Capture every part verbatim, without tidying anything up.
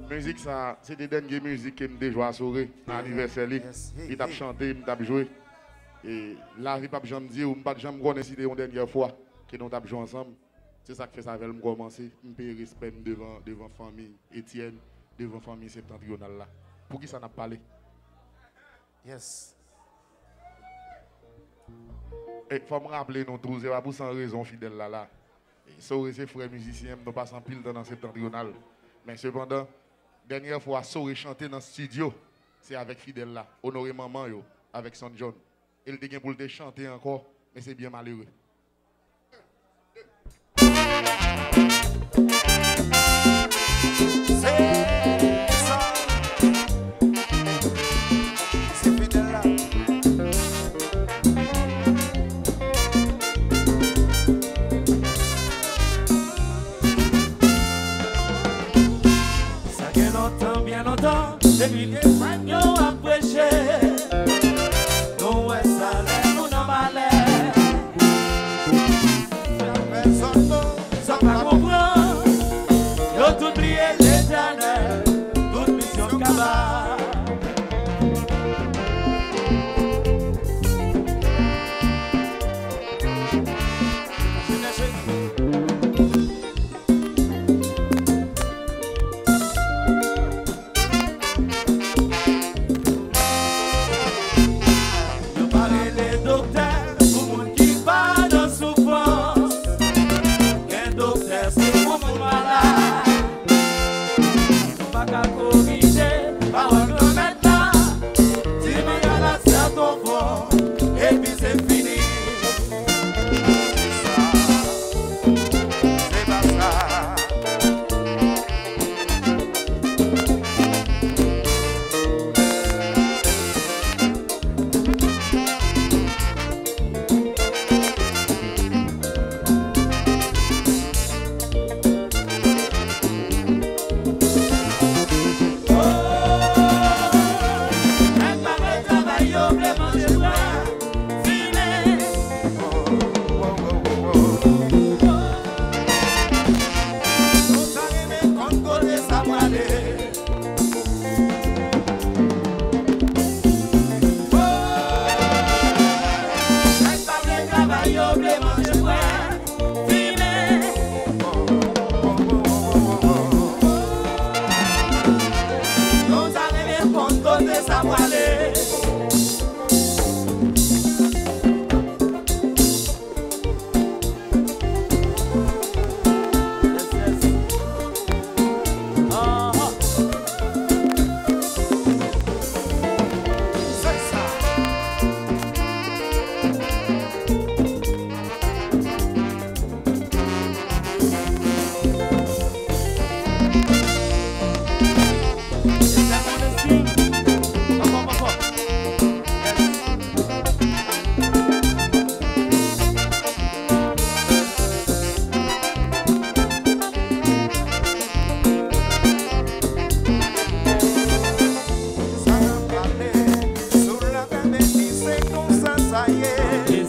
Mizik sa, se te dènye mizik ke m te jwe a Sore nan anivèsè li. Li t ap chante, m t ap jwe. E lavi p ap janm di w, m pa t janm konnen si te yon dènyè fwa ke nou t ap jwe ansanm. Se sa k fè s avè l m kòmanse, m peye respè m devan, devan fanmi Etienne, devan fanmi Septentrional la. Poukisa n ap pale? Yes. E fò m raple nou tou, se pa pou san rezon Fidèl la la. E Sore se frè mizisyen m, nou pase anpil tan nan Septentrional. Men sepandan, dènyè fwa Sore chante nan estidyo, se avèk Fidèl la, Onore Manman yo, avèk Son John. E l te gen pou l te chante ankò, men se byen malere. Se sa. Se Fidèl la. Sa gen lontan, byen lontan, depi vye frè m yo ap preche. Nou wè sa lè nou nan malè. Sa pa konprann, yo tout bliye Letènèl, tout misyon kaba. Yo pa rele doktè pou moun ki pa nan soufrans. Gen doktè se pou moun malad. Ou pa ka korije pawòl Granmèt la. Di mwen la sa twò fò, epi se fini. Se pa sa. Fimen. Nou ta renmen konn kote sa prale. Nèg pa vle travay, yo vle manje bwè, fimen. Nou ta renmen konn kote sa prale. Sa n ap pale sou latè beni, se konsa sa ye.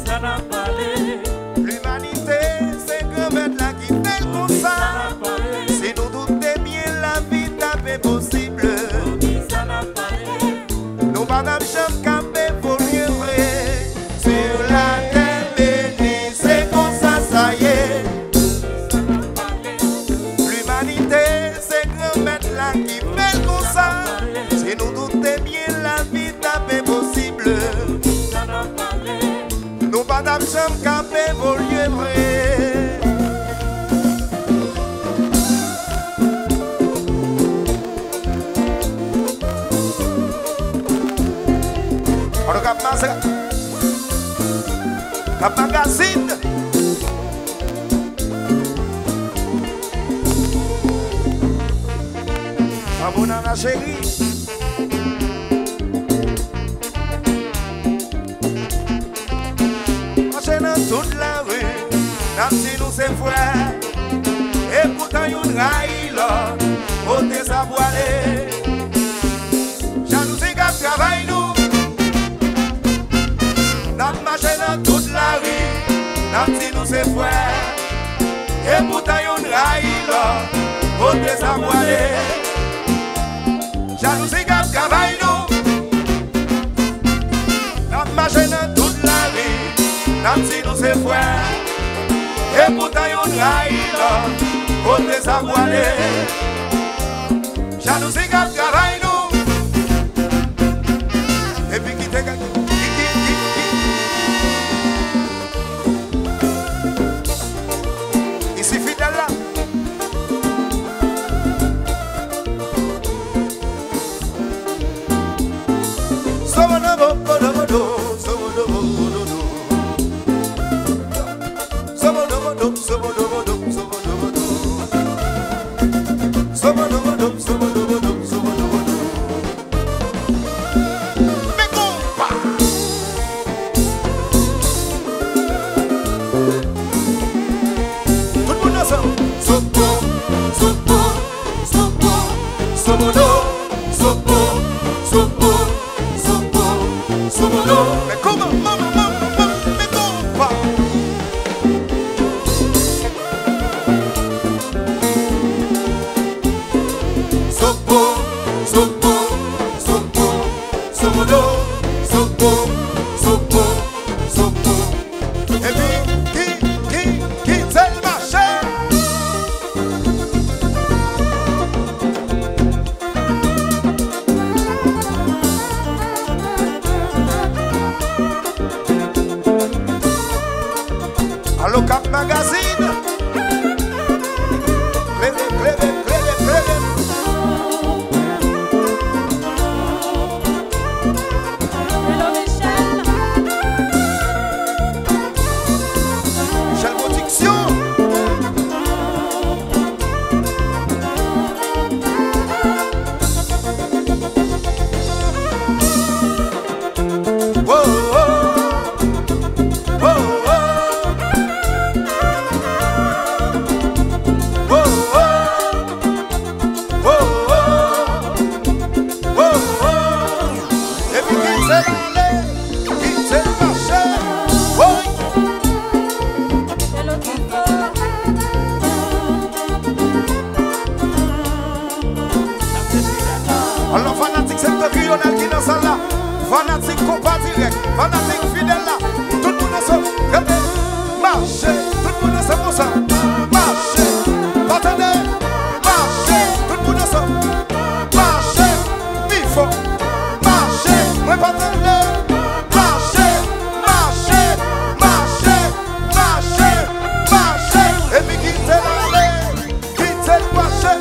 Sa n ap pale. Limanite, se Granmèt la ki fè l konsa. Si nou tout te byen, lavi t ap enposib. Nou pa t ap janm kab evolye vre. Sou latè beni, se konsa sa ye. Limanite, se Granmèt la ki fè l konsa. Si nou tout te byen, lavi t ap enposib. Nou pa t ap janm kab evolye vre. An nou k ap maze, k ap magazin. Abonnan la cheri. Mache nan tout lari, n ap di nou se frè. Epoutan youn rayi lòt, kote sa pwale? Jalouzi k ap travay nou. N ap mache nan tout lari, n ap di nou se frè. Epoutan youn rayi lòt, kote sa pwale? N ap di nou se frè, epoutan youn rayi lòt, kote sa pwale? Jalouzi k ap travay nou. Epi kite gade. Isi fidèl la. Men konpa! Tout moun ansanm. Sopo, sopo, sopo, sobodo, sopo, sopo, sopo, sobodo. Men kòman, manman, manman, manman, men konpa! Sopo, sopo, sopo, sobodo, sopo, sopo, sopo. Epi, ki, ki, kite l mache. Alo, Cap Magazine. Klere, klere, klere, klere. Hello, Michel. Michel Production. Epi kite l ale, kite l mache. Woy! Alò, fanatik Septentrional ki nan sal la, fanatik Konpa Dirèk, fanatik fidèl la, tout moun ansanm, rete, mache, tout moun ansanm konsa, mache, pa tande, mache, tout moun ansanm, mache, pi fò, mache, mwen pa tande, mache, mache, mache, mache, mache, epi kite l ale. Kite l mache.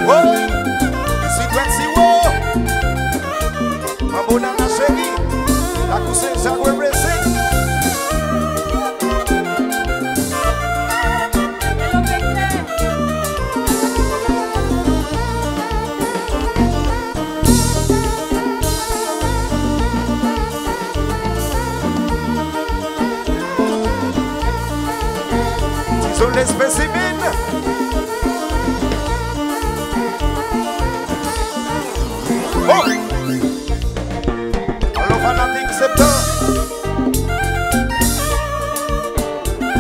Woy! Isi Dwèt Siwo! Manbo Nana cheri! Lakou Sen Jak represent! Ti Zole Specimen. Oh! Alò fanatik Septan.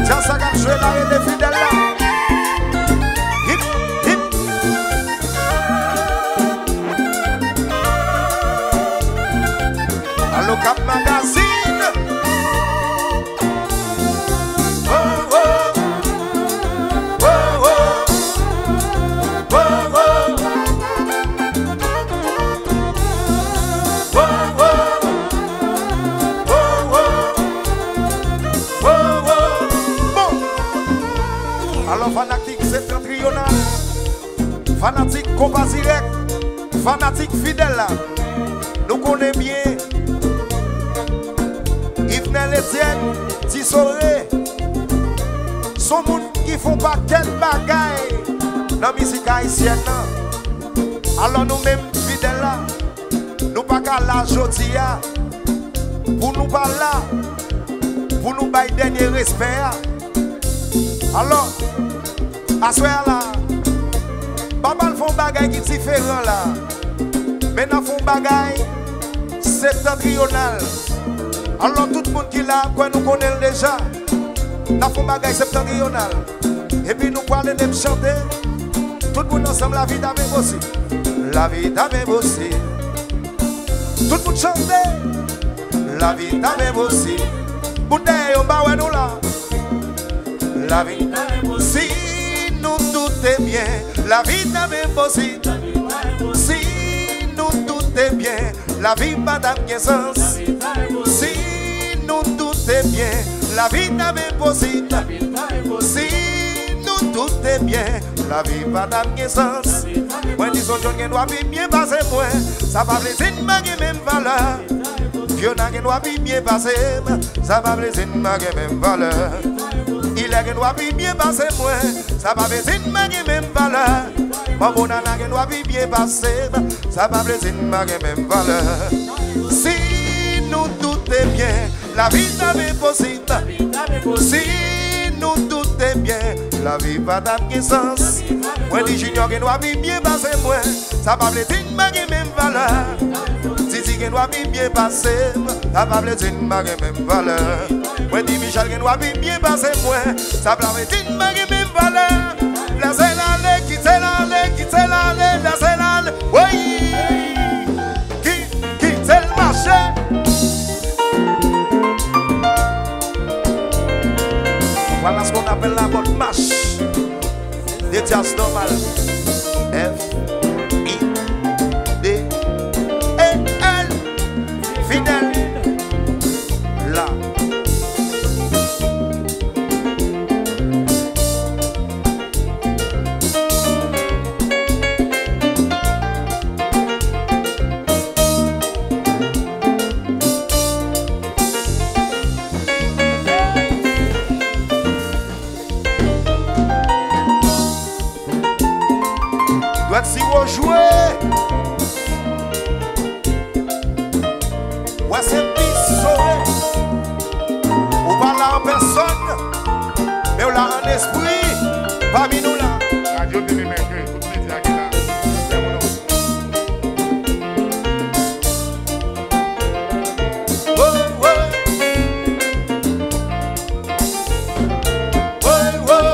Djaz sa k ap jwe la rele fidèl la. Hip, hip. Allo Cap Magazine. Oh, oh. Oh, oh. Oh, oh. Oh, oh. Oh, oh. Oh, oh. Bon. Alò, fanatik Septentrional, fanatik Konpa Dirèk, fanatik fidèl la, nou konnen byen, Yvenel Etienne, Ti Sore, se yon moun ki fè yon pakèt bagay nan mizik ayisyèn nan. Alò, nou menm fidèl la, nou pa ka la jodi a pou nou pa la, pou nou bay dènye respè a. Alò, aswè a la, m ap al fè yon bagay ki diferan la. Men n ap fè yon bagay septantriyonal. Alò, tout moun ki la, kwè nou konnen l deja. N ap fè yon bagay septantriyonal. Epi nou pral ede m chante. Tout moun ansanm, la vie est impossible. La vie est impossible. Tout moun chante. La vie est impossible. Moun dèyè yo, m pa wè nou la. La vie, si nou tout te byen, la vie t ap enposib. Si nou tout te byen, lavi pa t ap gen sans. Si nou tout te byen, lavi t ap enposib. Si nou tout te byen, lavi pa t ap gen sans. Mwen di Sojourn gen dwa pi byen pase mwen, sa pa vle di n pa gen menm valè. Fiona gen dwa pi byen pase m, sa pa vle di n pa gen menm valè. Ilè gen dwa pi byen pase mwen, sa pa vle di n pa gen menm valè. Manbo Nana gen dwa pi byen pase m, sa pa vle di n pa gen menm valè. Si nou tout te byen, lavi t ap enposib. Si nou tout te byen, lavi pa t ap gen sans. Mwen di Junior gen dwa pi byen pase mwen, sa pa vle di n pa gen menm valè. Titi gen dwa pi byen pase m, sa pa vle di n pa gen menm valè. Mwen di Michel gen dwa pi byen pase mwen, sa pa vle di n pa gen menm valè. Lèse l ale, kite l ale, kite l ale, lèse l ale. Woy! Ki, kite l mache. Voilà ce qu'on appelle la bonne marche. De jazz normal. F, I, D, E, L. Fidèl. La. Dwèt siwo jwe. Wè se pis sore. Ou pa la an pèsòn, men w la an espri pami nou la. Radyo Tele Mègre, tout medya ki la. Fè moun an. Woy, woy. Woy, woy.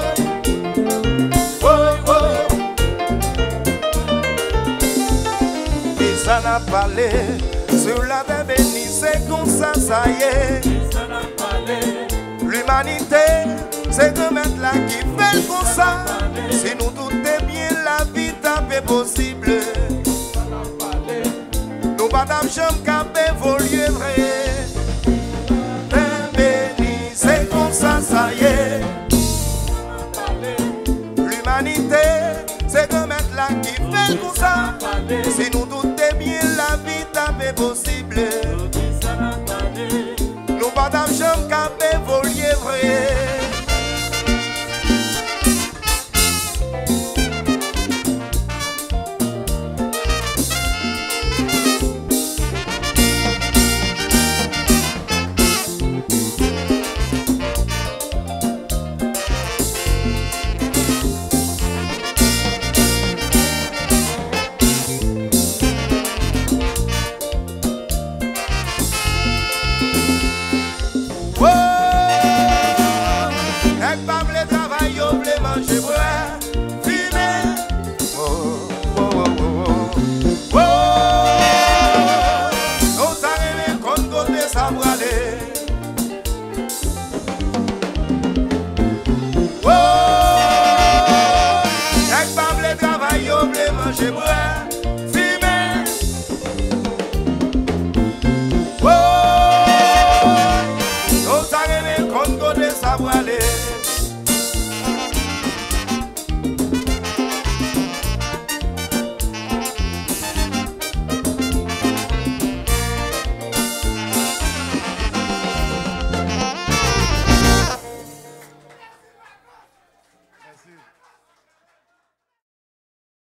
Woy, woy. Kisa n ap pale? Sou latè beni, se konsa sa ye. Limanite, se Granmèt la ki fè l konsa. Si nou tout te byen, lavi t ap enposib. Nou pa t ap janm k ap evolye vre. Latè beni, se konsa sa ye. Limanite, se Granmèt la ki fè l konsa. Si nou tout te byen, lavi t ap enposib. Nou pa t ap janm k ap evolye vre. Wo! Nèg pa vle travay, yo vle manje, bwè, fimen. Wo, wo, wo, wo, wo. Wo! Nou ta renmen konn kote sa prale. Wo! Nèg pa vle travay, yo vle manje, bwè,